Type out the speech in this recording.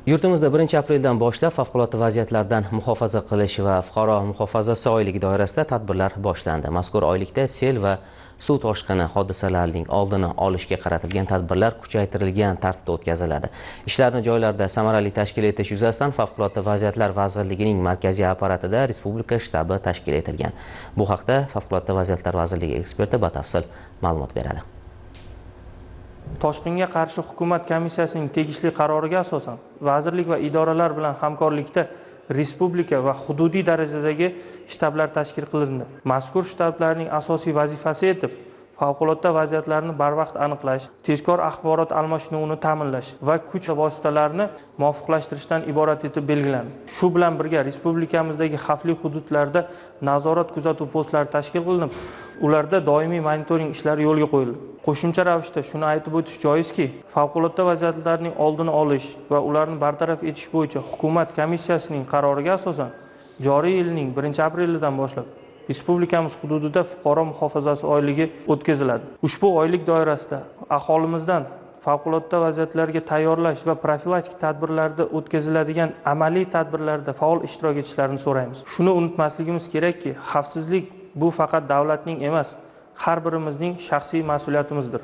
Yurtimizda 1-apreldan boshlab favqulodda vaziyatlardan muhofaza qilish va fuqaro muhofazasi oyligi doirasida tadbirlar boshlandi. Mazkur oylikda sel va suv toshqini hodisalarining oldini olishga qaratilgan tadbirlar kuchaytirilgan tartibda o'tkaziladi. Ishlarni joylarda samarali tashkil etish yuzasidan Favqulodda vaziyatlar vazirligining markaziy apparatida Respublika shtabi tashkil etilgan. Bu haqda Favqulodda vaziyatlar vazirligi eksperti batafsil ma'lumot beradi. Toshqinga qarshi hukumat komissiyasining tegishli qaroriga asosan vazirlik va idoralar bilan hamkorlikda respublika va hududiy darajadagi shtablar tashkil qilindi. Mazkur shtablarning asosiy vazifasi etib favqulodda vaziyatlarni barvaqt aniqlash, tezkor axborot almashinuvini ta'minlash va kuch vositalarini muvofiqlashtirishdan iborat etib belgilandi. Shu bilan birga respublikamizdagi xavfli hududlarda nazorat kuzatuv postlari tashkil qilinib, ularda doimiy monitoring ishlari yo'lga qo'yildi. Qo'shimcha ravishda shuni aytib o'tish joizki, favqulodda vaziyatlarning oldini olish va ularni bartaraf etish bo'yicha hukumat komissiyasining qaroriga asosan joriy yilning 1-aprelidan boshlab respublikamiz hududida fuqaro muhofazasi oyligi o'tkaziladi. Ushbu oylik doirasida aholimizdan favqulodda vaziyatlarga tayyorlash va profilaktik tadbirlarda o'tkaziladigan amaliy tadbirlarda faol ishtirok etishlarini so'raymiz. Shuni unutmasligimiz kerakki, xavfsizlik bu faqat davlatning emas, har birimizning shaxsiy mas'uliyatimizdir.